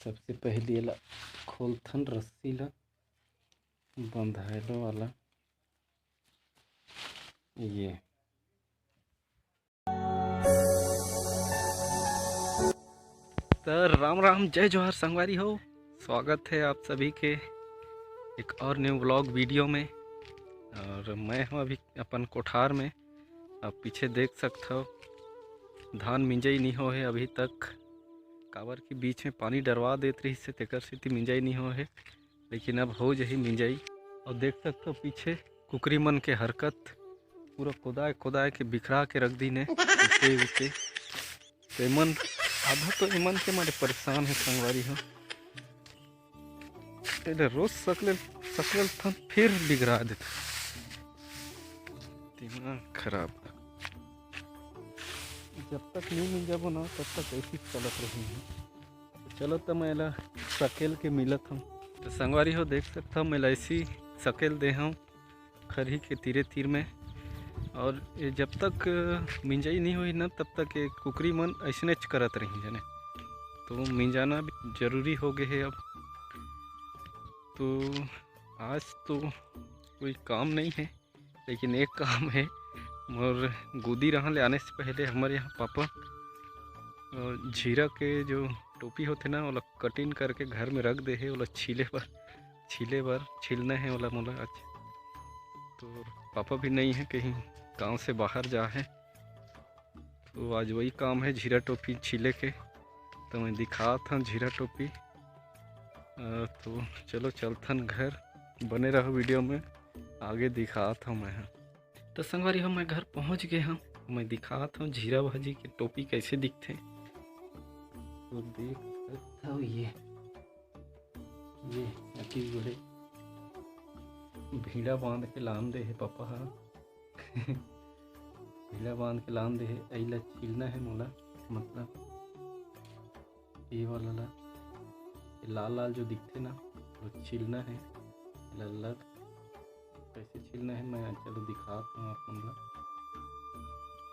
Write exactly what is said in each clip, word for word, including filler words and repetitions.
सबसे पहले एला खोलथन, रस्सी ला बंधायलो वाला। ये तो राम राम, जय जोहार संगवारी हो, स्वागत है आप सभी के एक और न्यू व्लॉग वीडियो में। और मैं हूँ अभी अपन कोठार में। आप पीछे देख सकत हो, धान मिंजई नहीं हो है अभी तक, काबर कि बीच में पानी डरवा देत रहिस से, तेकर सेती मिंजई नहीं हो है, लेकिन अब हो जही मिंजई। और देख सकत हो पीछे कुकरी मन के हरकत, पूरा कोदाय कोदाय के बिखरा के रख दीन है, उते उते। तो एमन, आधा तो एमन के मारे परेशान है संगवारी हो। एला रोज सकले सकले थन, फिर बिगड़ा देथे। दिमाग खराब। जब तक नहीं मिंजाबो ना, तब तक ऐसी चलत रही है। चलो, त मैं एला सकेल के मिलत हूँ। तो संगवारी हो, देख सकत हो, मैं एला ऐसी सकेल दे हूँ खरही के तीरे तीर में। और ये जब तक मिंजाई नहीं होही ना, तब तक ये कुकरी मन ऐसनेच करत रही जाने। तो मिंजाना भी जरूरी हो गए है अब। तो आज तो कोई काम नहीं है, लेकिन एक काम है, मोर गुदी रहा ले आने से पहले हमर यहाँ पापा, अ, झीरा के जो टोपी होथे ना, ओला कटिंग करके घर में रख दे हे, ओला छीले बर, छीले बर, छीलना है ओला मोला आज। तो पापा भी नहीं है, कहीं काम से बाहर जा है, तो आज वही काम है झीरा टोपी छीले के। तो मैं दिखात हूँ झीरा टोपी। अ, तो चलो चलथन घर, बने रहो वीडियो में, आगे दिखात हूँ मैं ह। तो संगवारी हो, मैं घर पहुँच गए हूँ, मैं दिखात हूँ झीरा भाजी के टोपी कैसे दिखथे। तो देख सकत हो, ये, ये अति बड़े भीड़ा बांध के लान दे हे पापा ह। भीड़ा बांध के लान दे हे, एला छीलना है मोला, मतलब ये वाला ला, ये लाल लाल जो दिखथे ना, वो छीलना है। एला अलग कैसे छीलना है, मैं चलो दिखात हूँ आप मन ला।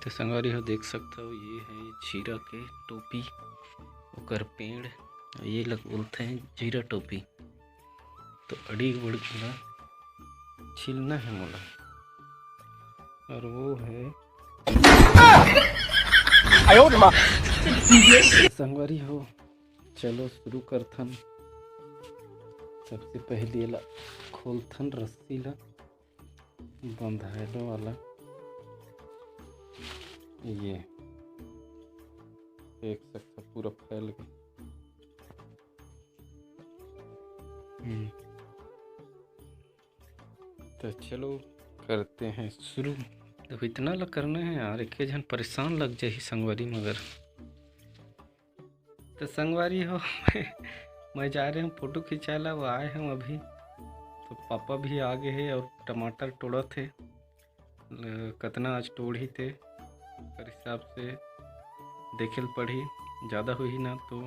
तो संगवारी हो, देख सकत हो, ये है झीरा के टोपी, ओकर पेड़, ये ला बोलथे झीरा टोपी। तो अड़ी बड़ी ला छीलना है मोला, और वो है संगवारी हो, चलो शुरू करथन। सबसे पहले एला खोलथन, रस्सी ला बंधायलो वाला। ये देख सकत हो, पूरा फैल गए। हम्म। तो चलो करते हैं शुरू। अब इतना ला करना है यार, एक झन परेशान लग जाही संगवारी। मगर तो संगवारी हो, मैं जा रहे हूँ फोटो खिंचाए ला, वो आए हैं अभी। तो पापा भी आ गए हैं और टमाटर तोड़त हे। ल-, कतना आज तोड़ही ते, ओकर हिसाब से देखे ल पड़ही, ज़्यादा होही ना तो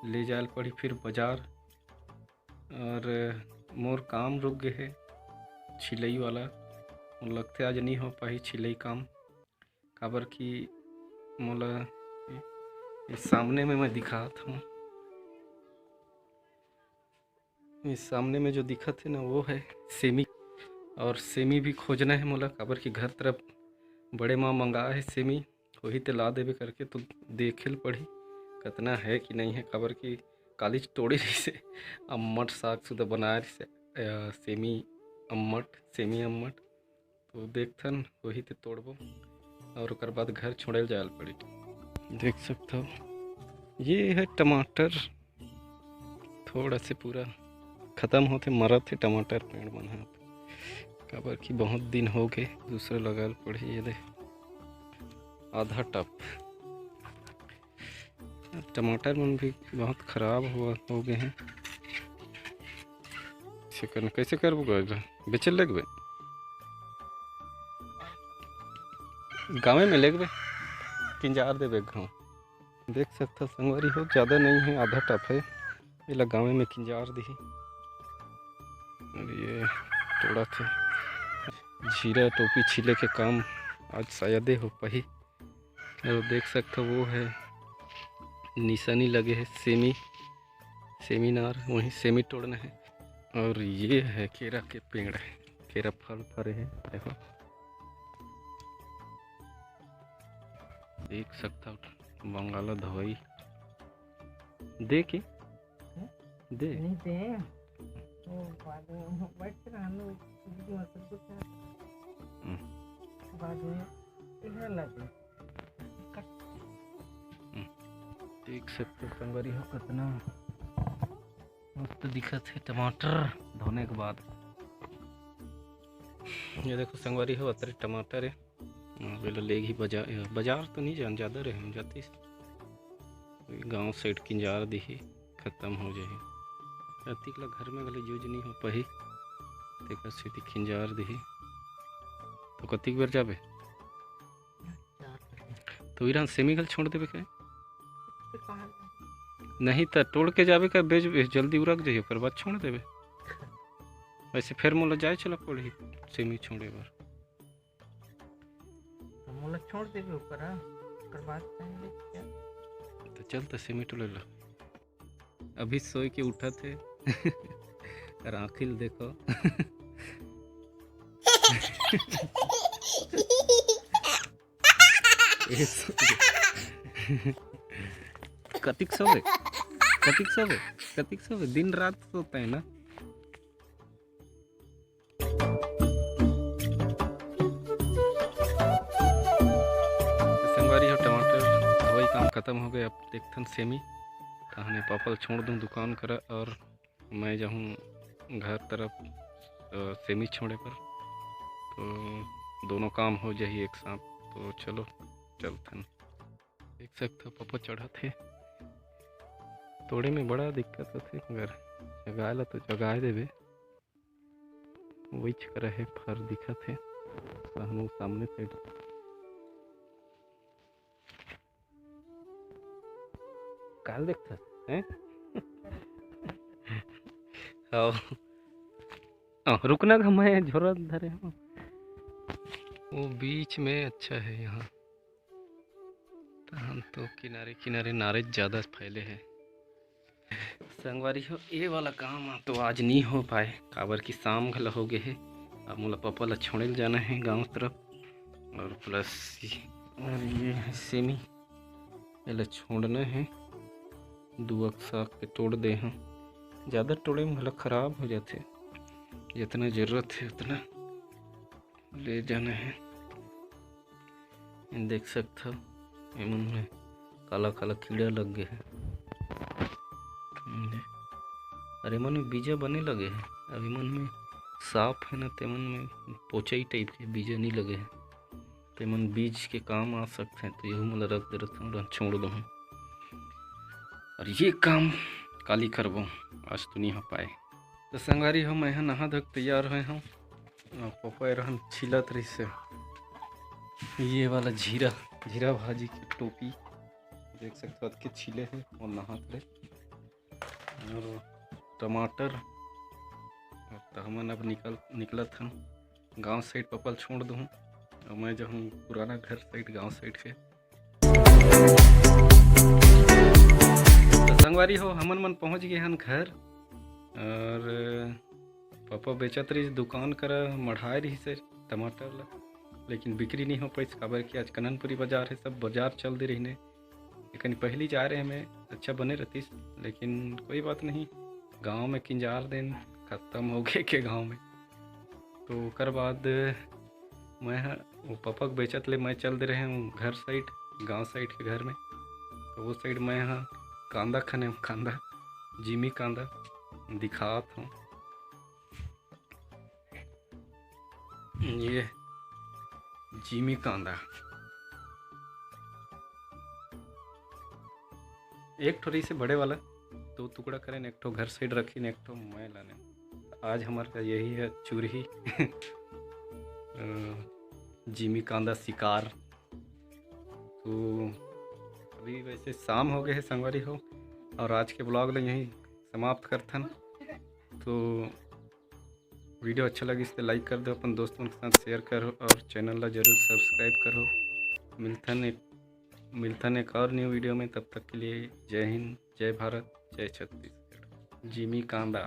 ले जाए ल पड़ही फिर बाजार। और मोर काम रुक गए हे छिलई वाला, मोर लगथे आज नहीं हो पाही छिलई काम, काबर कि मोला ये सामने में मैं दिखात हूँ, ये सामने में जो दिखत है ना, वो है सेमी। और सेमी भी खोजना है मोला, काबर कि घर तरफ बड़े माँ मंगा है सेमी, वही ते ला देबे करके। तो देखे ल पड़ही कतना है कि नहीं है, काबर कि कालीच तोड़े रहिसे, अम्मट साग सुधा बनाए रहिसे, अ, सेमी अम्मट, सेमी अम्मट। तो देखथन, वही ते तोड़बो और ओकर बाद घर छोड़े ल जाए ल पड़ी। देख सकत हो, ये है टमाटर, थोड़ा से पूरा खत्म होथे, मरत हे टमाटर पेड़ मन ह, काबर कि बहुत दिन हो गए, दूसरा लगा ल पड़ही। ये दे, आधा टप। टमाटर मन भी बहुत खराब हुआ, हो गए हैं। ऐसे करना, कैसे करबो गा एला? बेचे ल लगबे? गाँवे में लगबे? किंजार देबे गाँव। देख सकत हो संगवारी हो, ज़्यादा नहीं है, आधा टप है। एला गाँवे में किंजार दिही। और ये थोड़ा थे झीरा टोपी छीले के काम आज शायदे हो पाही। और देख सकत हो, वो है निशानी लगे है सेमी, सेमिनार, वहीं सेमी तोड़ना है। और ये है केरा के पेड़, केरा फल फरे है, देखो, देख सकता हो। बंगाला धोई दे के दे। नहीं दे। वो बाद में बैठ के रहन, वो दीदी वहाँ सब कुछ है। हम्म। बाद में इधर लगे। कट। हम्म। देख सकते हो संगवारी हो, कितना मस्त दिखत है टमाटर धोने के बाद। ये देखो संगवारी हो, अतरे टमाटर है। अब एला लेगही बाजार, बाजार तो नहीं जान, ज़्यादा रहे हम जातीस। गांव साइड किंजार दिही, खत्म हो जाही। अतिक ला घर में घले यूज नहीं हो पाही, तेकर सेती किंजार दिही। तो कतिक बेर जाबे? तो इरान सेमी घल छोड़ देबे के? नहीं तो तोड़ के जाबे का, बेच, जल्दी उरक जाही, ओकर बाद छोड़ देबे। वैसे फिर मोला जाए चला पड़ही सेमी छोड़े बर। तो मोला छोड़ देबे ऊपर, हाँ? ओकर बाद कहेंगे क्या? तो चल तो सेमी टोले ला। अभी सोए के उठत है। और आँखी ल देखो। ए सो-, कतिक सोबे? कतिक सोबे? कतिक सोबे? दिन रात सोता है ना। संगवारी हो, टमाटर धोई काम खत्म हो गए। अब देखथन सेमी, तहने पापा ल छोड़ दूं दुकान करा और मैं जाहूं घर तरफ, अ, सेमी छोड़े पर, तो दोनों काम हो जाही एक साथ। तो चलो चलथन। देख सकथो पापा चढ़त हे, तोड़े में बड़ा दिक्कत होथे, मगर जगाए ला तो जगाए देबे। वहीच करा हे फर दिखत हे, सहनू सामने साइड। काल देखथस, हैं? हव। अ, रुकना गा, मैं झोरा धरे हूँ। वो बीच में अच्छा है यहाँ। तहन तो किनारे किनारे नारेच ज़्यादा फैले हे। संगवारी हो, ए वाला काम तो आज नी हो पाए, काबर कि शाम घला हो गे हे। अब मोला पापा ला छोड़े ल जाना हे गाँव तरफ। और प्लस, और ये है सेमी, एला छोड़ना हे। दू अकसा के तोड़ दे हूँ, ज़्यादा तोड़े में घला खराब हो जाथे। जितना जरूरत हे उतना ले जाना हे। देख सकथव, एमन में काला काला कीड़ा लग गे हे। अरे, एमन में बीजा बने लगे हे। अब एमन में साफ हे ना, तेमन में पोचई टाइप के बीजा नहीं लगे हे, तेमन बीज के काम आ सकथे। तो यहू मोला रख दे रहथन, छोड़ दूँ। और ये काम काली करबो, आज तो नहीं हो पाए। तो संगवारी हो, मैं ह नहा धो के तैयार होए हूँ। और पापा ए रहन छीलत रहिस हे ये वाला जीरा, जीरा भाजी के टोपी। देख सकथव, अतके छीले हे और नहात रहे। और टमाटर, और तो हमन अब निकल, निकलत हन गाँव साइड, पापा ल छोड़ दूँ। और मैं जाहूँ पुराना घर साइड, गाँव साइड के। तो संगवारी हो, हमन मन पहुँच गए हन घर। और पापा बेचत रहिस दुकान करा, मढ़ाए रहिस हे टमाटर ला, लेकिन बिक्री नहीं हो पाइस, काबर कि आज कननपुरी बाजार हे, सब बाजार चल दे रहिने। एकनी पहली जा रहे हमें, अच्छा बने रहतीस, लेकिन कोई बात नहीं, गाँव में किंजार देन खत्म हो गए के गाँव में। तो ओकर बाद मैं ह, वो पापा के बेचत ले मैं चल दे रहे हूँ घर साइड, गांव साइड के घर में। तो वो साइड मैं ह कांदा खने, कांदा, जिमी कांदा दिखात हूँ। ये जिमी कांदा, एक ठो रहिसे बड़े वाला, दो टुकड़ा करेन, एक ठो घर साइड रखिन, एक ठो मैं लाने। आज हमार का यही है चूरही। अ, जिमी कांदा शिकार। तो अभी वैसे शाम हो गए है संगवारी हो, और आज के ब्लॉग ला यहीं समाप्त करथन। तो वीडियो अच्छा लगिस तो लाइक कर दो, अपन दोस्त मन के साथ शेयर करो और चैनल ला जरूर सब्सक्राइब करो। मिलथन एक, मिलथन एक और न्यू वीडियो में, तब तक के लिए जय हिंद, जय भारत, जय छत्तीसगढ़। जिमी कांदा।